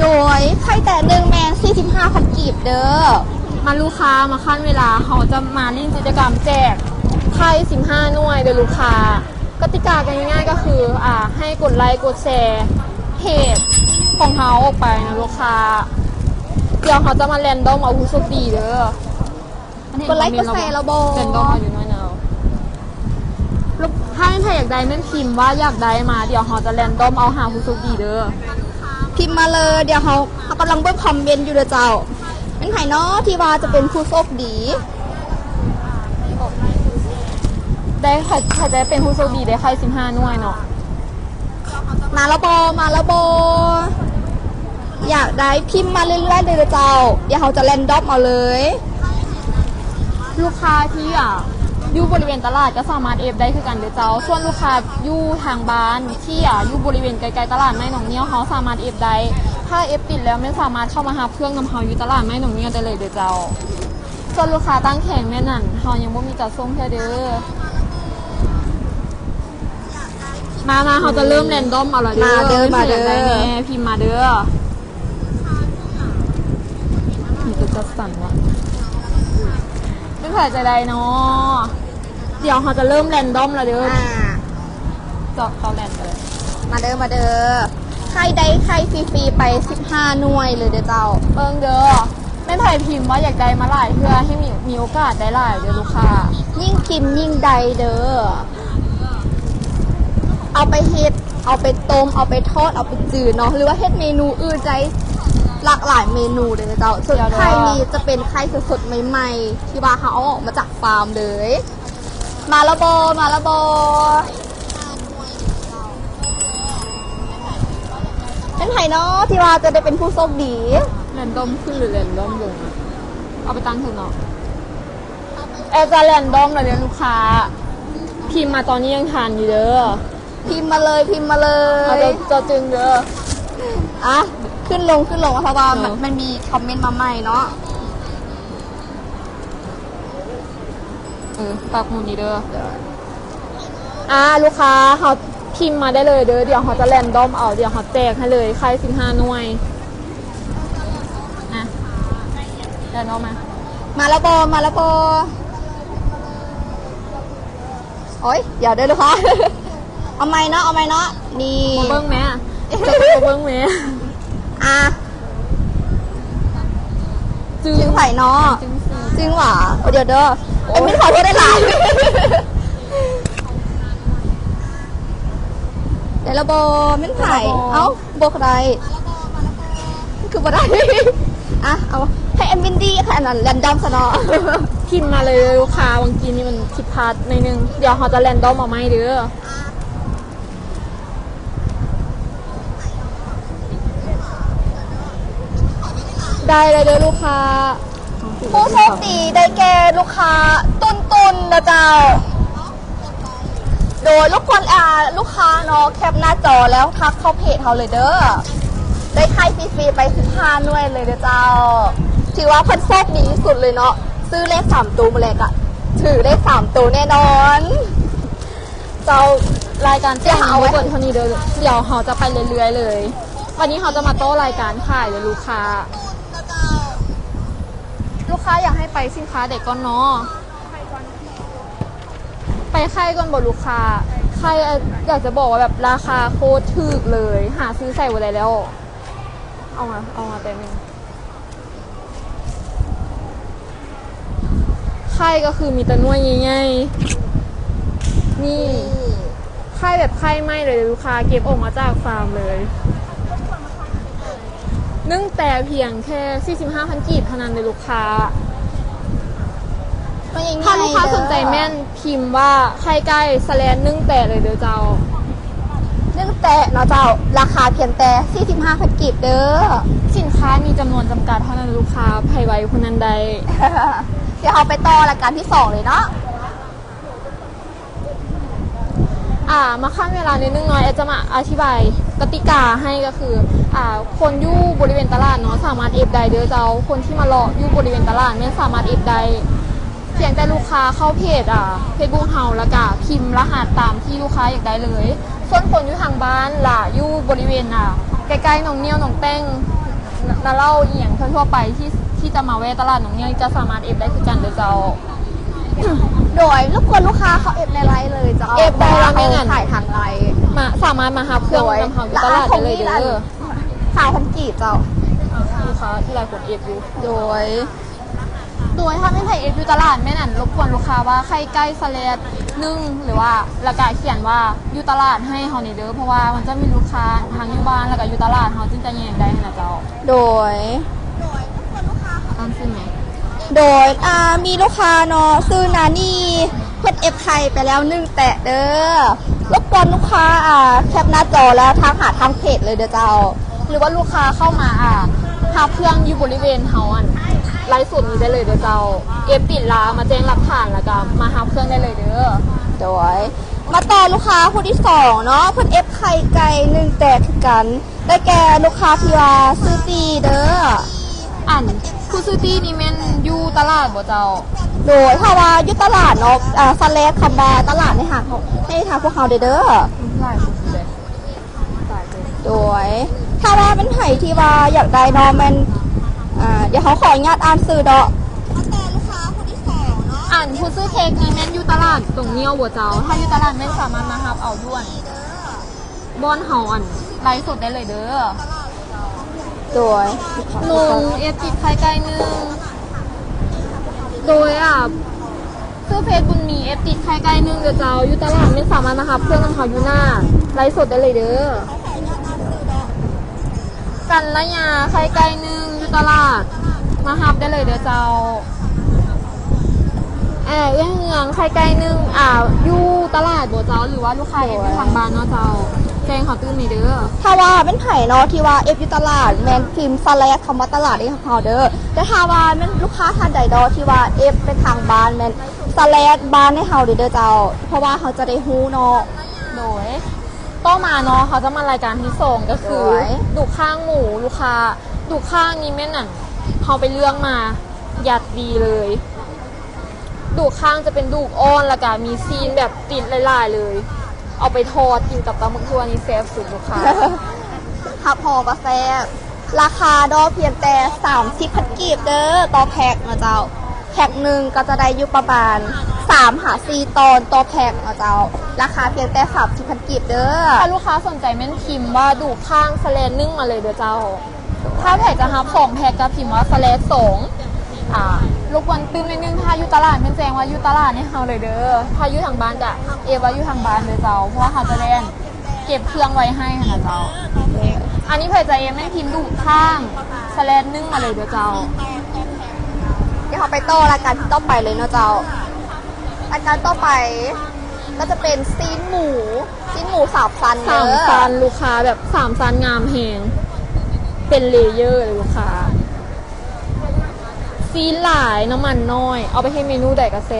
ໂດຍໄຂ່ແຕກໜຶ່ງແມ່ນສີ່ສິບຫ້າພັນກີບເດີ້. ມາລູກຄ້າ ມາຂັ້ນເວລາ ເຮົາຈະມາຫຼິ້ນກິດຈະກຳແຈກໄຂ່ສິບຫ້າໜ່ວຍເດີ້ລູກຄ້າ. ກະຕິກາກໍງ່າຍໆ ກໍຄື ອາ ໃຫ້ກົດໄລກົດແຊເພຈຂອງເຮົາອອກໄປນະລູກຄ້າ. ດຽວເຮົາຈະມາແຣນດອມເອົາຜູ້ໂຊກດີເດີ້. ກົດໄລກົດແຊແລ້ວບໍ່? ແຣນດອມເອົາຢູ່ໜ້ອຍໜາວ. ຖ້າແມ່ນໃຜຢາກໄດ້ແມ່ນພິມວ່າຢາກໄດ້ມາ ດຽວເຮົາຈະແຣນດອມເອົາຫາຜູ້ໂຊກດີເດີ້. ພິມມາເລີຍ ດຽວເຮົາ ເຮົາກຳລັງເບິ່ງຄອມເມັນຢູ່ເດີ້ເຈົ້າ. ແມ່ນໃຜເນາະທີ່ວ່າຈະເປັນຜູ້ໂຊກດີ? ໄດ້ ໃຜ ໃຜຈະເປັນຜູ້ໂຊກດີໄດ້ໄຂ່ສິບຫ້າໜ່ວຍເນາະ? ມາແລ້ວບໍ່? ມາແລ້ວບໍ່? ຢາກໄດ້ພິມມາເລື້ອຍໆເດີ້ເຈົ້າ. ດຽວເຮົາຈະແຣນດອມເອົາເລີຍ. ລູກຄ້າທີ່ ອາ ຢູ່ບໍລິເວນຕະຫຼາດກໍສາມາດເອັຟໄດ້ຄືກັນເດີ້ເຈົ້າ. ສ່ວນລູກຄ້າຢູ່ທາງບ້ານທີ່ ອາ ຢູ່ບໍລິເວນໃກ້ໆຕະຫຼາດໄມ້ໜອງງຽວ ເຮົາສາມາດເອັຟໄດ້. ຖ້າເອັຟຕິດແລ້ວແມ່ນສາມາດເຂົ້າມາຮັບເຄື່ອງນຳເຮົາຢູ່ຕະຫຼາດໄມ້ໜອງງຽວໄດ້ເລີຍເດີ້ເຈົ້າ. ສ່ວນລູກຄ້າຕ່າງແຂວງແມ່ນນັ້ນ ເຮົາຍັງບໍ່ມີຈັດສົ່ງເທື່ອເດີ້. ມາ ມາ ເຮົາຈະເລີ່ມແຣນດອມເອົາລະເດີ້. ມາເດີ້ ມາເດີ້ ມີໃຜຢາກໄດ້ແດ່ ພິມມາເດີ້. ນີ້ກໍຈັດສັນວ່າ ມີໃຜຈະໄດ້ເນາະ? ດຽວເຮົາຈະເລີ່ມແຣນດອມລະເດີ້. ອາ ເຈາະ ເຈາະແຣນໄປເລີຍ. ມາເດີ້ ມາເດີ້. ໃຜໄດ້ໄຂ່ຟຣີໆໄປສິບຫ້າໜ່ວຍເລີຍເດີ້ເຈົ້າ. ເບິ່ງເດີ້. ແມ່ນໃຜພິມວ່າຢາກໄດ້ມາຫຼາຍເທື່ອ ໃຫ້ມີ ມີໂອກາດໄດ້ຫຼາຍເດີ້ລູກຄ້າ. ຍິ່ງພິມຍິ່ງໄດ້ເດີ້. ເອົາໄປເຮັດ ເອົາໄປຕົ້ມ ເອົາໄປທອດ ເອົາໄປຈືນເນາະ ຫຼືວ່າເຮັດເມນູອື່ນໄດ້ຫຼາກຫຼາຍເມນູເລີຍເຈົ້າ. ສ່ວນໄຂ່ນີ້ຈະເປັນໄຂ່ສົດໆໃໝ່ໆ ທີ່ວ່າເຮົາເອົາອອກມາຈາກຟາມເລີຍ. ມາແລ້ວບໍ່? ມາແລ້ວບໍ່? ແມ່ນໃຜເນາະທີ່ວ່າຈະໄດ້ເປັນຜູ້ໂຊກດີ? ແຣນດອມຂຶ້ນ ຫຼື ແຣນດອມລົງ? ເອົາໄປຕັ້ງເທິງເນາະ. ແອດຈະແຣນດອມແລ້ວເດີ້ລູກຄ້າ. ພິມມາຕອນນີ້ຍັງທັນຢູ່ເດີ້. ພິມມາເລີຍ ພິມມາເລີຍ. ເອົາເຈາະ ເຈາະຈຶ່ງເດີ້. ອ່ະ ຂຶ້ນລົງ ຂຶ້ນລົງ ເພາະວ່າມັນ ເອີ ມັນມີຄອມເມັນມາໃໝ່ເນາະ. ເອີ ປັກໝູ່ນີ້ເດີ້. ອ່າ ລູກຄ້າ ເຮົາພິມມາໄດ້ເລີຍເດີ້. ດຽວເຮົາຈະແຣນດອມເອົາ ດຽວເຮົາແຈກໃຫ້ເລີຍ ໄຂ່ສິບຫ້າໜ່ວຍ. ອ່ະ ແຣນດອມມາ. ມາແລ້ວບໍ່? ມາແລ້ວບໍ່? ໂອ້ຍ ດຽວເດີ້ລູກຄ້າ. ເອົາໃໝ່ເນາະ ເອົາໃໝ່ເນາະ. ນີ້ ມາເບິ່ງແມ້ ເຈົ້າມາເບິ່ງແມ້. ອ່ະ ຈຶງ ຈຶງໃຜເນາະ? ຈຶງຊື່ ຈຶງຫວາ? ໂອ້ ດຽວເດີ້. ໂອ້ຍ ແອດມິນຂໍໂທດຫຼາຍໆ. ໄດ້ລະບໍ່? ແມ່ນໃຜ? ໄດ້ລະບໍ່? ເອົ້າ ບໍ່ໄດ້. ຄືບໍ່ໄດ້? ອ່ະ ເອົາໃຫ້ແອດມິນດີ ໃຫ້ອັນນັ້ນແຣນດອມຊະເນາະ. ພິມມາເລີຍລູກຄ້າ. ຫວ່າງກີ້ນີ້ມັນຜິດພາດໜ້ອຍໜຶ່ງ. ດຽວເຮົາຈະແຣນດອມເອົາໃໝ່ເດີ້. ໄດ້ແລ້ວເດີ້ລູກຄ້າ. ຜູ້ໂຊກດີໄດ້ແກ່ລູກຄ້າຕຸນໆນະເຈົ້າ. ໂດຍ ລົບກວນ ອ່າ ລູກຄ້າເນາະ ແຄປໜ້າຈໍແລ້ວທັກເຂົ້າເພຈເຮົາເລີຍເດີ້. ໄດ້ໄຂ່ຟຣີໆໄປສິບຫ້າໜ່ວຍເລີຍເດີ້ເຈົ້າ. ຖືວ່າເພິ່ນໂຊກດີທີ່ສຸດເລີຍເນາະ. ຊື້ເລກສາມໂຕມື້ແລກກະຖືເລກສາມໂຕແນ່ນອນ. ເຈົ້າ ລາຍການແຈກຍັງບໍ່ເບິດເທົ່ານີ້ເດີ້. ດຽວເຮົາຈະໄປເລື້ອຍໆເລີຍ. ວັນນີ້ເຮົາຈະມາຕໍ່ລາຍການຂາຍເດີ້ລູກຄ້າ. ລູກຄ້າຢາກໃຫ້ໄປສິນຄ້າໃດກ່ອນເນາະ? ໄປໄຂ່ກ່ອນບໍ່ລູກຄ້າ? ໄຂ່ ອາ ຢາກຈະບອກວ່າແບບລາຄາໂຄດຖືກເລີຍ ຫາຊື້ໃສບໍ່ໄດ້ແລ້ວ. ເອົາມາ ເອົາມາແປັບໜຶ່ງ. ໄຂ່ກໍຄືມີແຕ່ໜ່ວຍໃຫຍ່ໆ ນີ້ ນີ້ ໄຂ່ແບບໄຂ່ໃໝ່ເລີຍ ລູກຄ້າເກັບອອກມາຈາກຟາມເລີຍ. ໜຶ່ງແຕ່ພຽງແຄ່ສີ່ສິບຫ້າພັນກີບເທົ່ານັ້ນເດີ້ລູກຄ້າ. ຖ້າລູກຄ້າສົນໃຈແມ່ນພິມວ່າໄຂ່ໄກ່ສະແລນໜຶ່ງແຕ່ເລີຍເດີ້ເຈົ້າ. ໜຶ່ງແຕະເນາະເຈົ້າ ລາຄາພຽງແຕ່ສີ່ສິບຫ້າພັນກີບເດີ້. ສິນຄ້າມີຈຳນວນຈຳກັດເທົ່ານັ້ນລູກຄ້າ ໃຜໄວຜູ້ນັ້ນໄດ້. ດຽວເຮົາໄປຕໍ່ລາຍການທີສອງເລີຍເນາະ. ອ່າ ມາຂັ້ນເວລາໜ້ອຍໜຶ່ງເນາະ ແອດຈະມາອະທິບາຍກະຕິກາໃຫ້ ກໍຄື ອ່າ ຄົນຢູ່ບໍລິເວນຕະຫຼາດເນາະ ສາມາດເອັຟໄດ້ເດີ້ເຈົ້າ. ຄົນທີ່ມາເລາະຢູ່ບໍລິເວນຕະຫຼາດແມ່ນສາມາດເອັຟໄດ້ ພຽງແຕ່ລູກຄ້າເຂົ້າເພຈ ອ່າ ເຟສບຸກເຮົາ ແລ້ວກະພິມລະຫັດຕາມທີ່ລູກຄ້າຢາກໄດ້ເລີຍ. ສ່ວນຄົນຢູ່ທາງບ້ານ ລະຢູ່ບໍລິເວນ ອ່າ ໃກ້ໆໜອງງຽວ ໜອງແປ້ງ ນ້າເຫຼົ້າອີ່ຫຍັງທົ່ວໆໄປທີ່ ທີ່ຈະມາແວ່ຕະຫຼາດໜອງງຽງ ຈະສາມາດເອັຟໄດ້ຄືກັນເດີເຈົ້າ. ໂດຍ ລົບກວນລູກຄ້າເຂົ້າເອັຟໃນໄລເລີຍເຈົ້າ. ເອັຟໄດ້ລະແມ່ນ ເພາະວ່າເຮົາຂາຍທາງໄລ. ມາ ສາມາດມາຮັບເຄື່ອງນຳເຮົາຢູ່ຕະຫຼາດໄດ້ເລີຍເດີ. ຊາວພັນກີບເຈົ້າ. ລູກຄ້າທີ່ຫຼາຍຄົນເອັຟຢູ່. ໂດຍ ໂດຍ ຖ້າແມ່ນໃຜເອັຟຢູ່ຕະຫຼາດ ແມ່ນ ອັນ ລົບກວນລູກຄ້າວ່າໄຂ່ໄກ່ສະແລດໜຶ່ງ ຫຼືວ່າ ແລ້ວກະຂຽນວ່າຢູ່ຕະຫຼາດໃຫ້ເຮົາແດ່ເດີ ເພາະວ່າມັນຈະມີລູກຄ້າທັງຢູ່ບ້ານ ແລ້ວກະຢູ່ຕະຫຼາດ ເຮົາຈຶ່ງຈະແຍກໄດ້ຫັ້ນນະເຈົ້າ. ໂດຍ ອ່ານຊື່ແມ່. ໂດຍ ອ່າ ມີລູກຄ້າເນາະ ຊື່ນານີ ເພິ່ນເອັຟໄຂ່ໄປແລ້ວໜຶ່ງແຕະເດີ. ລົບກວນລູກຄ້າ ອ່າ ແຄປໜ້າຈໍແລ້ວທັກຫາທາງເພຈເລີຍເດີເຈົ້າ. ຫຼືວ່າລູກຄ້າເຂົ້າມາ ອ່າ ຮັບເຄື່ອງຢູ່ບໍລິເວນເຮົາ ອັນ ໄລຟ໌ສົດນີ້ໄດ້ເລີຍເດີເຈົ້າ. ເອັຟຕິດລາມາແຈ້ງຫຼັກຖານ ແລ້ວກະມາຮັບເຄື່ອງໄດ້ເລີຍເດີ. ໂດຍ ມາຕໍ່ລູກຄ້າຜູ້ທີສອງເນາະ ເພິ່ນເອັຟໄຂ່ໄກ່ໜຶ່ງແຕະຄືກັນ ໄດ້ແກ່ລູກຄ້າທີ່ວ່າຊື່ຕີເດີ. ອັນ ຜູ້ຊື່ຕີນີ້ແມ່ນຢູ່ຕະຫຼາດບໍ່ເຈົ້າ? ໂດຍ ຖ້າວ່າຢູ່ຕະຫຼາດເນາະ ອ່າ ສະແລດຄຳວ່າຕະຫຼາດໃຫ້ທາງ ໃຫ້ທາງພວກເຮົາເດີ. ຫຼາຍຄົນເດ້. ໂດຍ ຖ້າວ່າແມ່ນໃຜທີ່ວ່າຢາກໄດ້ເນາະ ແມ່ນ ອ່າ ດຽວເຮົາຂໍອະນຸຍາດອ່ານຊື່ເນາະ. ອັນ ຜູ້ຊື່ເຄັກນີ້ແມ່ນຢູ່ຕະຫຼາດຕົງງຽວບໍ່ເຈົ້າ? ຖ້າຢູ່ຕະຫຼາດແມ່ນສາມາດມາຮັບເອົາຢູ່ ບ່ອນເຮົາ ອັນ ໄລຟ໌ສົດໄດ້ເລີຍເດີ. ໂດຍ ໜຸ່ງ ເອັຟຕິດໄຂ່ໄກ່ໜຶ່ງ. ໂດຍ ອ່າ ຊື່ເຟສບຸນມີ ເອັຟຕິດໄຂ່ໄກ່ໜຶ່ງເດີເຈົ້າ. ຢູ່ຕະຫຼາດແມ່ນສາມາດມາຮັບເຄື່ອງນຳເຮົາຢູ່ໜ້າໄລຟ໌ສົດໄດ້ເລີຍເດີ. ກັນລະຍາໄຂ່ໄກ່ໜຶ່ງ ຢູ່ຕະຫຼາດ ມາຮັບໄດ້ເລີຍເດີເຈົ້າ. ເອີ ເອື້ອຍເຮືອງໄຂ່ໄກ່ໜຶ່ງ ອ່າ ຢູ່ຕະຫຼາດບໍ່ເຈົ້າ ຫຼືວ່າລູກຄ້າເອັຟຢູ່ທາງບ້ານເນາະເຈົ້າ? ແຈ້ງເຮົາຕື່ມແດ່ເດີ. ຖ້າວ່າແມ່ນໃຜເນາະທີ່ວ່າເອັຟຢູ່ຕະຫຼາດ ແມ່ນພິມສະແລດຄຳວ່າຕະຫຼາດໃຫ້ເຮົາເດີ. ແຕ່ຖ້າວ່າແມ່ນລູກຄ້າທ່ານໃດເນາະທີ່ວ່າເອັຟໄປທາງບ້ານ ແມ່ນສະແລດບ້ານໃຫ້ເຮົາເດີເຈົ້າ ເພາະວ່າເຮົາຈະໄດ້ຮູ້ເນາະ. ໂດຍ ຕໍ່ມາເນາະ ເຮົາຈະມາລາຍການທີສອງ ກໍຄື ໂດຍ ດູກຂ້າງໝູລູກຄ້າ. ດູກຂ້າງນີ້ແມ່ນ ອັນ ເຮົາໄປເລືອກມາ ຍັດດີເລີຍ. ດູກຂ້າງຈະເປັນດູກອ່ອນ ແລ້ວກະມີຊີ້ນແບບຕິດຫຼາຍໆເລີຍ. ເອົາໄປທອດກິນກັບຕຳບັກທົ່ວນີ້ແຊບສຸດລູກຄ້າ. ຮັບຮອງວ່າແຊບ. ລາຄາເນາະ ພຽງແຕ່ສາມສິບພັນກີບເດີ ຕໍ່ແພັກເນາະເຈົ້າ. ແພັກໜຶ່ງກໍຈະໄດ້ຢູ່ປະມານສາມຫາສີ່ຕອນຕໍ່ແພັກເນາະເຈົ້າ. ລາຄາພຽງແຕ່ສາມສິບພັນກີບເດີ. ຖ້າລູກຄ້າສົນໃຈແມ່ນພິມວ່າດູກຂ້າງສະແລດໜຶ່ງມາເລີຍເດີເຈົ້າ. ຖ້າໃຜຈະຮັບສອງແພັກກໍພິມວ່າສະແລດສອງ. ອ່າ ລົບກວນຕື່ມໜ້ອຍໜຶ່ງ ຖ້າຢູ່ຕະຫຼາດແມ່ນແຈ້ງວ່າຢູ່ຕະຫຼາດໃຫ້ເຮົາເລີຍເດີ. ຖ້າຢູ່ທາງບ້ານກະເອັຟວ່າຢູ່ທາງບ້ານເດີເຈົ້າ ເພາະວ່າເຮົາຈະໄດ້ເກັບເຄື່ອງໄວ້ໃຫ້ຫັ້ນນະເຈົ້າ. ອັນນີ້ໃຜຈະເອັຟແມ່ນພິມດູກຂ້າງສະແລດໜຶ່ງມາເລີຍເດີເຈົ້າ. ດຽວເຮົາໄປຕໍ່ລາຍການທີ່ຕໍ່ໄປເລີຍເນາະເຈົ້າ. ລາຍການຕໍ່ໄປກໍຈະເປັນຊີ້ນໝູ. ຊີ້ນໝູສາມຊັ້ນເດີ. ສາມຊັ້ນ ລູກຄ້າແບບສາມຊັ້ນງາມແຮງ ເປັນເລເຢີເລີຍລູກຄ້າ. ຊີ້ນຫຼາຍ ນ້ຳມັນໜ້ອຍ ເອົາໄປເຮັດເມນູໃດກໍແຊບ.